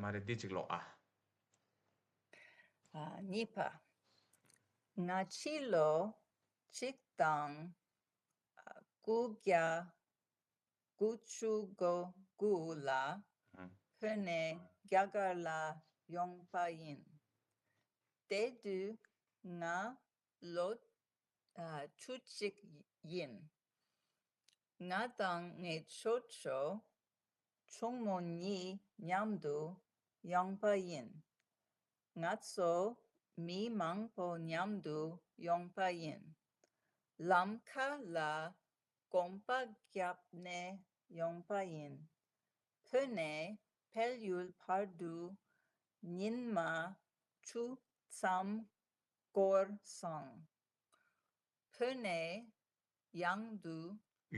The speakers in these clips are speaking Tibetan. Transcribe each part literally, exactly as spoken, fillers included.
མ་རེད། འདི་གཅིག་ཀློག་ཨ། ཨ། གཉིས་པ། ང་ཕྱི་ལོ་གཅིག་དང་དགུ་བརྒྱ་དགུ་བཅུ་གོ་དགུ་ལ་བོད་ནས་རྒྱ་གར་ལ་ཡོང་པ་ཡིན། དེ་དུས་ང་ལོ་ཨ། བཅུ་གཅིག་ཡིན། ང་དང་ངའི་ཆོས་ཆོས་ཆུང་མོ་གཉིས་མཉམ་དུ་ཡོང་པ་ཡིན། ང་ཚོ་མི་མང་པོ་མཉམ་དུ་ཡོང་པ་ཡིན། ལམ་ཁ་ལ་གོམ་པ་བརྒྱབ་ནས་ཡོང་པ་ཡིན། བོད་ནས་བལ་ཡུལ་བར་དུ་ཉིན་མ་བཅུ་ཙམ་འགོར་སོང་། བོད་ནས་ཡང་དུ་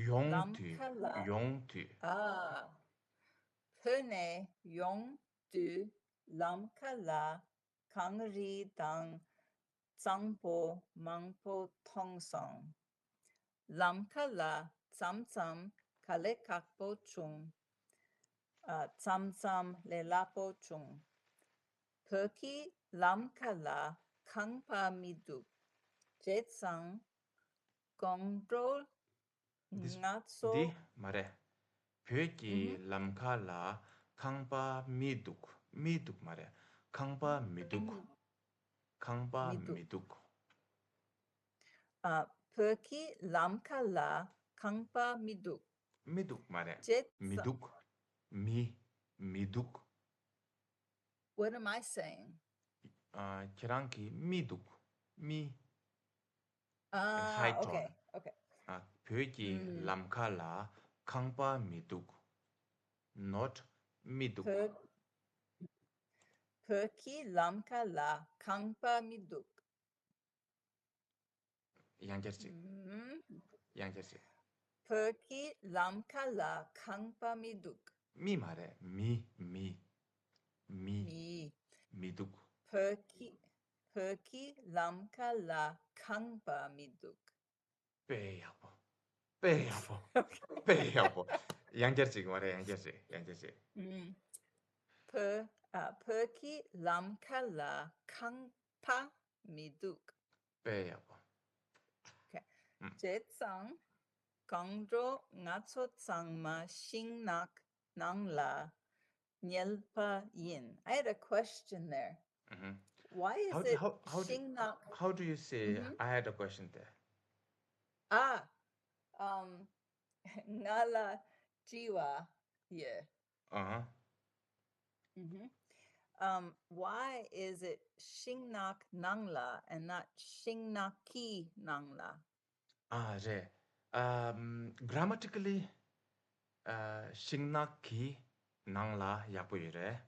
ཡོང་ལམ་དུས་ཁ་ལ། ཡོང་དུས། ཨ། བོད་ནས་ཡོང་དུས་ལམ་ཁ་ལ་གངས་རི་དང་གཙང་པོ་མང་པོ་མཐོང་སོང་། ལམ་ཁ་ལ་མཚམས་མཚམས་དཀའ་ལས་ཁག་པོ་བྱུང་། ཨ། མཚམས་མཚམས་ལས་སླ་པོ་བྱུང་། བོད་ཀྱི་ལམ་ཁ་ལ་ཁང་པ་མི་འདུག་བྱས་ཙང་། ཁོང་ཁྲོ། འདི་ང་ཚོ། འདི་མ་རེད། བོད་ཀྱི་ཨུ་ཧུ། ལམ་ཁ་ལ་ཁང་པ་མི་འདུག་མི་འདུག་མ་རེད། ཁང་པ་མི་འདུག་ཁང་པ་མི་འདུག་མི་འདུག་ཨ། བོད་ཀྱི་ལམ་ཁ་ལ་ཁང་པ་མི་འདུག་མི་འདུག་མ་རེད། བྱས་མི་ཙང་། འདུག་མི། མི་འདུག What am I saying? ཨ། ཁྱེད་རང་གིས་མི་འདུག་མི། ཨ། High tone. Okay, okay. ཨ། བོད་ཀྱི་ཨུམ། ལམ་ཁ་ལ་ཁང་པ་མི་འདུག Not མི་འདུག་བོད། བོད་ཀྱི་ལམ་ཁ་ལ་ཁང་པ་མི་འདུག་ཡང་བསྐྱར་ཅིག་ཨུམ། ཡང་བསྐྱར་ཅིག་བོད་ཀྱི་ལམ་ཁ་ལ་ཁང་པ་མི་འདུག་མི་མ་རེད། མི། མི། མི། མི། མི་འདུག་བོད་ཀྱི། བོད་ཀྱི་ལམ་ཁ་ལ་ཁང་པ་མི་འདུག་དཔེ་ཡག་པོ། དཔེ་ཡག་པོ། དཔེ་ཡག་པོ། ཡང་བསྐྱར་ཅིག་མ་རེད། ཡང་བསྐྱར་ཅིག་ཡང་བསྐྱར་ཅིག་ཨུམ། བོད། ཨ། བོད་ཀྱི་ལམ་ཁ་ལ་ཁང་པ་མི་འདུག་དཔེ་ཡག་པོ། Okay. ཨུམ། བྱས་ཙང་། གང་དྲོ་ང་ཚོ་ཚང་མ་ཤིང་ནགས་ནང་ལ་ཉལ་པ་ཡིན། I had a question there. Mm-hmm. Why is how, it how, how, do, ཤིང་ནགས། How do you say, mm-hmm. I had a question there? ཨ། ཨམ། ང་ལ་དྲི་བ་ཡོད། Uh-huh. Mm-hmm. Um, why is it ཤིང་ནགས་ནང་ལ་and not ཤིང་ནགས་ཀྱི་ནང་ལ། ཨ། རེད། ཨམ། Grammatically ཨ། ཤིང་ནགས་ཀྱི་ནང་ལ་ཡག་པོ་ཡོད་རེད།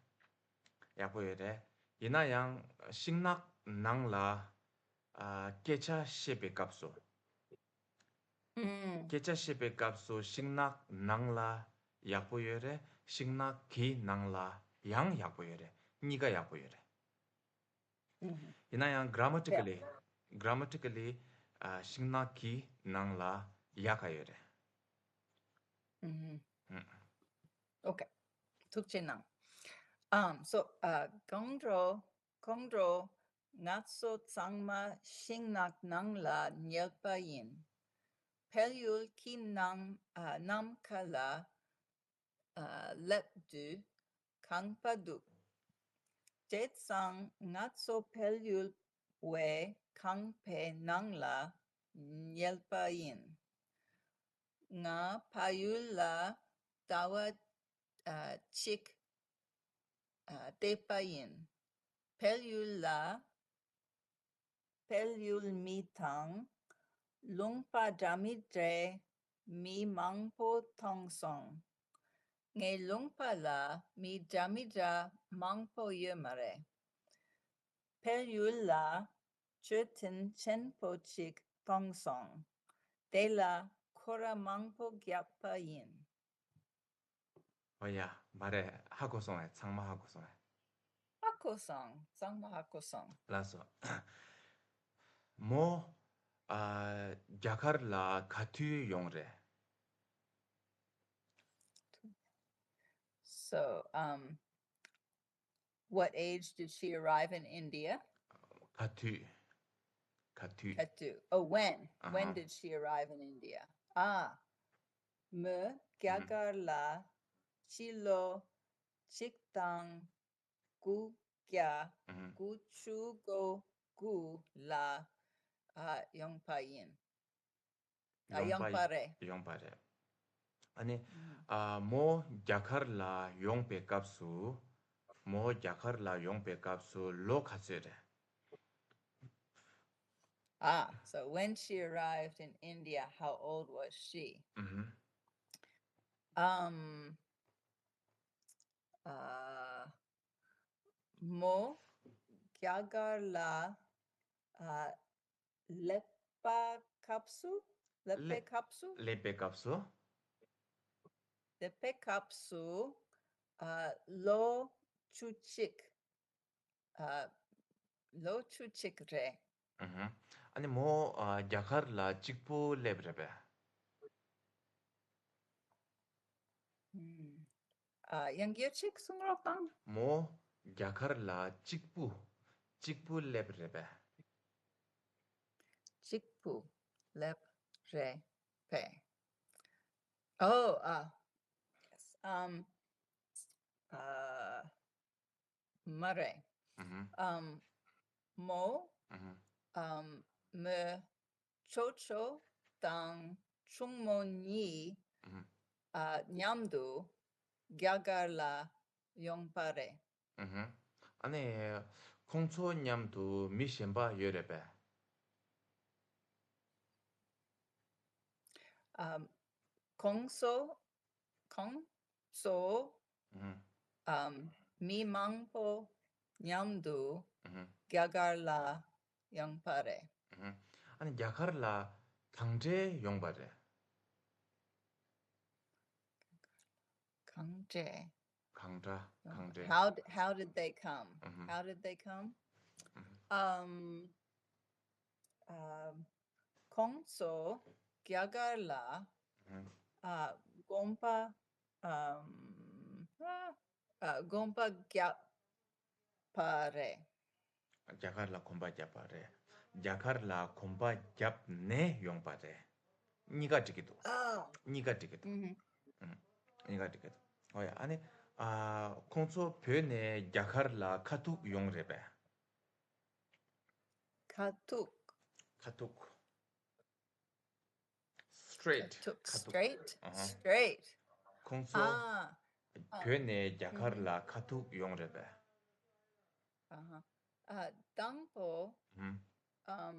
ཡག་པོ་ཡོད་རེད། ཡིན་ན་ཡང་ཤིང་ནགས་ནང་ལ། ཨ། སྐད་ཆ་བཤད་པའི་སྐབས་སུ། ཨུམ། སྐད་ཆ་བཤད་པའི་སྐབས་སུ་ཤིང་ནགས་ནང་ལ་ཡག་པོ་ཡོད་རེད། ཤིང་ནགས་ཀྱི་ནང་ལ་ཡང་ཡག་པོ་ཡོད་རེད། གཉིས་ཀ་ཡག་པོ་ཡོད་རེད། ཨུམ། ཡིན་ན་ཡང་grammatically, yeah. Grammatically ཨ། ཤིང་ནགས་ཀྱི་ནང་ལ་ཡག་ག་ཡོད་རེད། ཨུམ། ཨུམ། Okay. ཐུགས་རྗེ་གནང་། Um, so, uh, གང་དྲོ། གང་དྲོ་ང་ཚོ་ཚང་མ་ཤིང་ནགས་ནང་ལ་ཉལ་པ་ཡིན། བལ་ཡུལ་གྱི་ནམ། ཨ། ནམ་མཁའ་ལ། ཨ། སླེབས་དུས་ཁང་པ་འདུག་བྱས་ཙང་ང་ཚོ་བལ་ཡུལ་བའི་ཁང་པའི་ནང་ལ་ཉལ་པ་ཡིན། ང་ཕ་ཡུལ་ལ་ཟླ་བ། ཨ། གཅིག་ཨ། བསྡད་པ་ཡིན། བལ་ཡུལ་ལ། བལ་ཡུལ་མི་དང་ལུང་པ་འདྲ་མི་འདྲའི་མི་མང་པོ་མཐོང་སོང་། ངའི་ལུང་པ་ལ་མི་འདྲ་མི་འདྲ་མང་པོ་ཡོད་མ་རེད། བལ་ཡུལ་ལ་མཆོད་རྟེན་ཆེན་པོ་གཅིག་མཐོང་སོང་། དེ་ལ་སྐོར་ར་མང་པོ་བརྒྱབ་པ་ཡིན། ཨོ་ཡ། མ་རེད། ཧ་གོ་སོང་ངས། ཚང་མ་ཧ་གོ་སོང་ངས། ཧ་གོ་སོང་། ཚང་མ་ཧ་གོ་སོང་། ལགས་སོ། མོ། ཨ། རྒྱ་གར་ལ་ག་དུས་ཡོང་རེད། So, um, What age did she arrive in India? ག་དུས། ག་དུས། ག་དུས། Oh, when? When Uh-huh. did she arrive in India? ཨ། མོ་རྒྱ་གར་ལ་སྤྱི་ལོ་གཅིག་དང་དགུ་བརྒྱ་ཨུ་ཧུ། དགུ་བཅུ་གོ་དགུ་ལ་ཨ་ཡོང་པ་ཡིན། ཨ་ཡོང་པ་རེད། ཡོང་པ་རེད། ཨ་ནི་ཨ་མོ་རྒྱ་གར་ལ་ཡོང་པའི་སྐབས་སུ། མོ་རྒྱ་གར་ལ་ཡོང་པའི་སྐབས་སུ་ལོ་ག་ཚོད་རེད། Ah, so when she arrived in India, how old was she? ཨུ་ཧུ། Um, uh, མོ་རྒྱ་གར་ལ་ཨ་སླེབས་པ་སྐབས་སུ། སླེབས་པའི་སྐབས་སུ། སླེབས་པའི་སྐབས་སུ། སླེབས་པའི་སྐབས་སུ་ཨ་ལོ་བཅུ་གཅིག་ཨ་ལོ་བཅུ་གཅིག་རེད། ཨུ་ཧུ། ཨ་ནི་མོ་ཨ་རྒྱ་གར་ལ་གཅིག་པུ་སླེབས་རེད་པས། ཨ་ཡང་སྐྱར་ཅིག་གསུང་རོགས་དང་། མོ་རྒྱ་གར་ལ་གཅིག་པུ་གཅིག་པུ་སླེབས་རེད་པས། གཅིག་པུ་སླེབས་རེད་པས། Oh, uh, yes. Um, uh, མ་རེད། ཨུ་ཧུ། Um, མོ། ཨུ་ཧུ། Um, མོ་ཅོ་ཅོ་དང་ཆུང་མོ་གཉིས། ཨུ་ཧུ། ཨ་མཉམ་དུ་རྒྱ་གར་ལ་ཡོང་པ་རེད། ཨུ་ཧུ། ཨ་ནི་ཁོང་ཚོ་མཉམ་དུ་མི་གཞན་པ་ཡོད་རེད་པས། ཨམ། ཁོང་ཚོ་ཁོང་ཚོ་ཨུ་ཧུ། ཨམ་མི་མང་པོ་མཉམ་དུ་ཨུ་ཧུ། རྒྱ་གར་ལ་ཡོང་པ་རེད། ཨུ་ཧུ། ཨ་ནི་རྒྱ་གར་ལ་གང་འདྲས་ཡོང་པ་རེད། གང་འདྲས། གང་འདྲ་གང་འདྲས། How d- how did they come? ཨུ་ཧུ། How did they come? ཨུ་ཧུ། Um, um, ཁོང་ཚོ་རྒྱ་གར་ལ་ཨུ་ཧུ། ཨ་གོམ་པ་ཨམ་ཨ་ཨ་གོམ་པ་བརྒྱབ་པ་རེད། རྒྱ་གར་ལ་གོམ་པ་བརྒྱབ་པ་རེད། རྒྱ་གར་ལ་གོམ་པ་བརྒྱབ་ནས་ཡོང་པ་རེད། གཉིས་ཀ་འགྲིག་གི་འདུག་ཨ། གཉིས་ཀ་འགྲིག་གི་འདུག་ཨུམ། གཉིས་ཀ་འགྲིག་གི་འདུག་ཨོ་ཡ། ཨ་ནི་ཨ་ཁོང་ཚོ་བོད་ནས་རྒྱ་གར་ལ་ཁ་ཐུག་ཡོང་རེད་པས། ཁ་ཐུག་ཁ་ཐུག Straight. ཁ་ཐུག་ཁ་ཐུག Straight. ཨ་ཧ། Straight. ཁོང་ཚོ་ཨ། བོད་ནས་རྒྱ་གར་ལ་ཁ་ཐུག་ཡོང་རེད་པས། ཨ་ཧ། ཨ་དང་པོ། ཧུམ། ཨམ།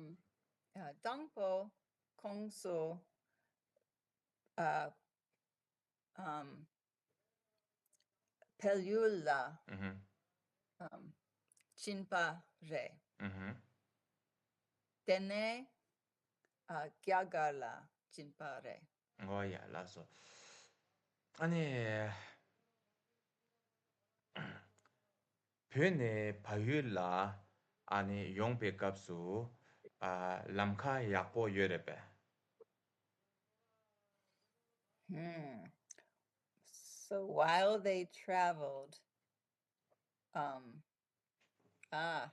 ཨ་དང་པོ་ཁོང་ཚོ་ཨ་ཨམ་བལ་ཡུལ་ལ་ཨུ་ཧུམ། ཨམ་ཕྱིན་པ་རེད། ཨུ་ཧུམ། དེ་ནས་ཨ་རྒྱ་གར་ལ་ཕྱིན་པ་རེད། ཨོ་ཡ། ལགས་སོ། ཨ་ནི་བོད་ནས་བལ་ཡུལ་ལ་ཨ་ནི་ཡོང་པའི་སྐབས་སུ་ཨ་ལམ་ཁ་ཡག་པོ་ཡོད་རེད་པས། Hmm. So while they traveled, um, ཨ།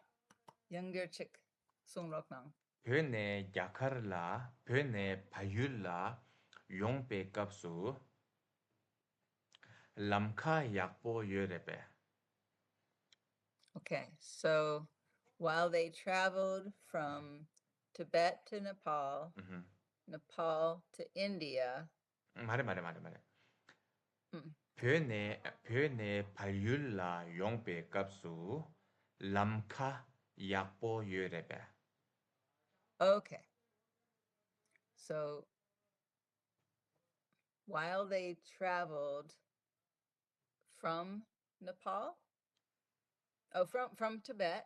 ཡང་སྐྱར་ཅིག་གསུང་རོགས་གནང་། བོད་ནས་རྒྱ་གར་ལ། བོད་ནས་བལ་ཡུལ་ལ་ཡོང་པའི་སྐབས་སུ་ལམ་ཁ་ཡག་པོ་ཡོད་རེད་པས། Okay, so while they traveled from Tibet to Nepal, ཨུ་ཧུམ། Nepal to India, མ་རེད་མ་རེད་མ་རེད་མ་རེད། ཨུམ། བོད་ནས་བོད་ནས་བལ་ཡུལ་ལ་ཡོང་པའི་སྐབས་སུ་ལམ་ཁ་ཡག་པོ་ཡོད་རེད་པས། Okay. So while they traveled from Nepal, oh, from from Tibet,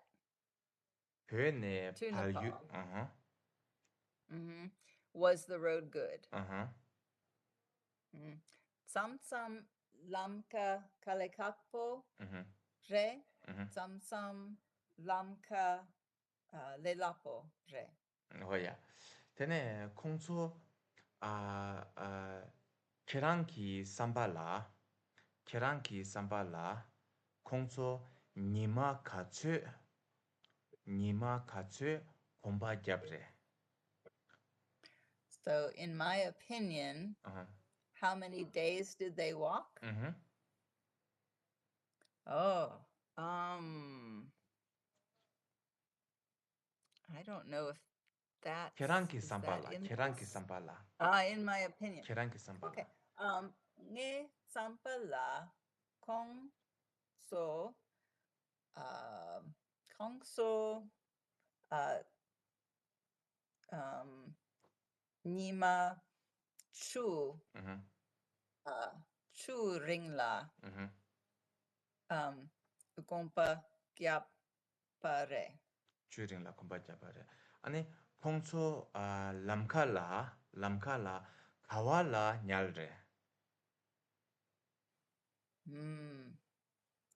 བོད་ནས་To བལ་ཡུལ། Nepal. ཨ་ཧ། mm-hmm, was the road good? ཨ་ཧ། Mm. མཚམས་མཚམས་ལམ་ཁ་དཀའ་ལས་ཁག་པོ་ཨ་ཧ། རེད། ཨ་ཧ། མཚམས་མཚམས་ལམ་ཁ་ཨ་ལས་སླ་པོ་རེད། ཧོ་ཡ། དེ་ནས་ཁོང་ཚོ་ཨ་ཨ་ཁྱེད་རང་གི་བསམ་པ་ལ། ཁྱེད་རང་གི་བསམ་པ་ལ་ཁོང་ཚོ་ ཉི་མ་ག་ཚོད། ཉི་མ་ག་ཚོད་གོམ་པ་བརྒྱབ་རེད། So, in my opinion, Uh-huh. how many days did they walk? Mm-hmm. Oh, um, I don't know if that ཁྱེད་རང་གི་is བསམ་པ་that ལ། in ཁྱེད་རང་གི་this- བསམ་པ་ལ། Ah, in my opinion. ཁྱེད་རང་གི་བསམ་པ་ལ། Okay. Um, ངའི་བསམ་པ་ལ་ཁོང་ཚོ་ཨ་ཁོང་ཚོ་ཨ་ཨམ་ཉི་མ་བཅུ་Mm-hmm. ཨ་བཅུ་རིང་ལ་Mm-hmm. ཨམ་གོམ་པ་བརྒྱབ་པ་རེད། བཅུ་རིང་ལ་གོམ་པ་བརྒྱབ་པ་རེད། ཨ་ནི་ཁོང་ཚོ་ཨ་ལམ་ཁ་ལ། ལམ་ཁ་ལ་ག་བ་ལ་ཉལ་རེད། Hmm.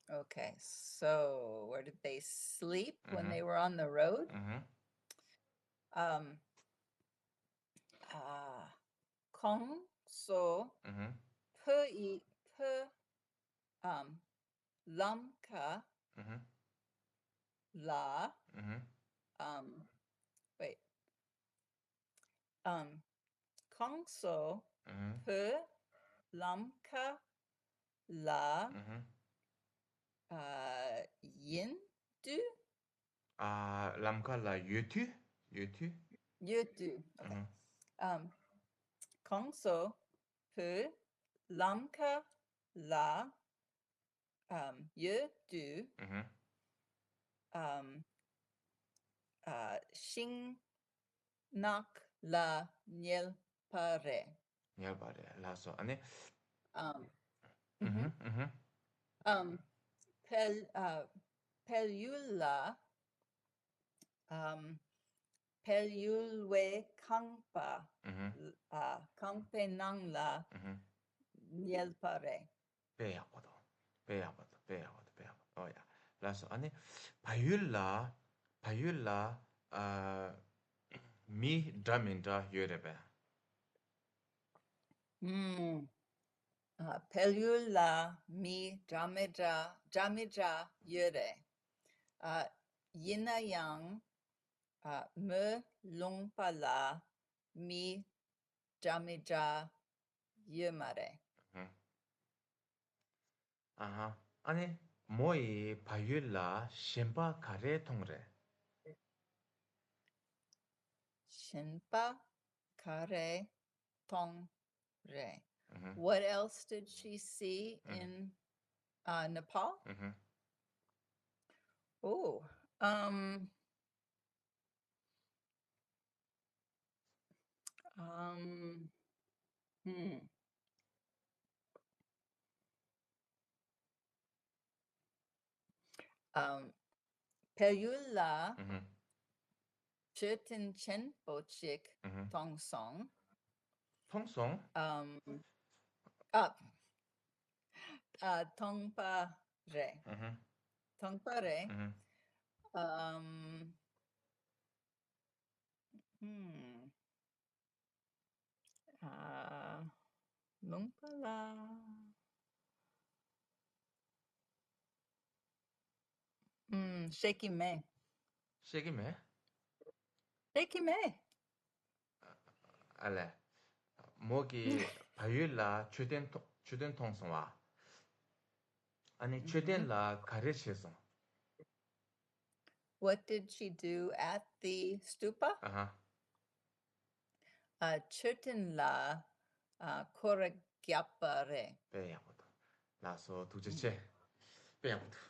Okay, so where did they sleep when Mhm. they were on the road? Mm-hmm. Um, uh, ཁོང་ཚོ་Mm-hmm. བོད་ཡི་བོད་um ལམ་ཁ་Mm-hmm. ལ་Mm-hmm. um wait um ཁོང་ཚོ་Mm-hmm. བོད་ལམ་ཁ་ལ་Mm-hmm. ཨ་ཡིན་དུས། ཨ་ལམ་ཁ་ལ་ཡོད་དུས། ཡོད་དུས། ཡོད་དུས། Okay. Mm-hmm. Um ཁོང་ཚོ་བོད་ལམ་ཁ་ལ་um ཡོད་དུས། Mm-hmm. Um ཨ་ཤིང་ནགས་ལ་ཉལ་པ་རེད། ཉལ་པ་རེད། ལགས་སོ། ཨ་ནི། Um Mm-hmm. Mm-hmm. um བལ་ཨ་བལ་ཡུལ་ལ་um བལ་ཡུལ་བའི་ཁང་པ། Mm-hmm. ཨ་ཁང་པའི་ནང་ལ་Mm-hmm. ཉལ་པ་རེད། དཔེ་ཡག་པོ་འདུག་དཔེ་ཡག་པོ་འདུག་དཔེ་ཡག་པོ་འདུག་དཔེ་ཡག་པོ་འདུག་ཨོ་ཡ། ལགས་སོ། ཨ་ནི་བལ་ཡུལ་ལ། བལ་ཡུལ་ལ་ཨ་མི་འདྲ་མི་འདྲ་ཡོད་རེད་པས། ཨུམ། ཨ་བལ་ཡུལ་ལ་མི་འདྲ་མི་འདྲ་འདྲ་མི་འདྲ་ཡོད་རེད། ཨ་ཡིན་ན་ཡང་ཨ་མོ་ལུང་པ་ལ་མི་འདྲ་མི་འདྲ་ཡོད་མ་རེད། ཨ་ཧ། ཨ་ནི་མོ་ཡིས་བལ་ཡུལ་ལ་གཞན་པ་ག་རེ་མཐོང་རེད། གཞན་པ་ག་རེ་མཐོང་རེད། Mm-hmm. What else did she see Mm. in uh, Nepal? Mm-hmm. Oh, um, um, hmm. Um, བལ་ཡུལ་ལ་Mm-hmm. མཆོད་རྟེན་ཆེན་པོ་ཅིག་Mm-hmm. མཐོང་སོང་། མཐོང་སོང་། Um, ཨ་ཨ་མཐོང་པ་རེད། Mm-hmm. མཐོང་པ་རེད། Mm-hmm. Um, hmm. ཨ་ལུང་པ་ལ། ཨུམ། ཤེས་ཀྱི་མེད། ཤེས་ཀྱི་མེད། ཤེས་ཀྱི་མེད། ཨ་ལས། མོ་གིས་བལ་ཡུལ་ལ་མཆོད་རྟེན་མཐོང་མཆོད་རྟེན་མཐོང་སོང་བ། ཨ་ནི་མཆོད་རྟེན་ལ་ག་རེ་བྱས་སོང་། What did she do at the stupa? ཨ་ཧ། ཨ་མཆོད་རྟེན་ལ་ཨ་སྐོར་ར་བརྒྱབ་པ་རེད། དཔེ་ཡག་པོ་འདུག་ལགས་སོ། ཐུགས་རྗེ་ཆེ། དཔེ་ཡག་པོ་འདུག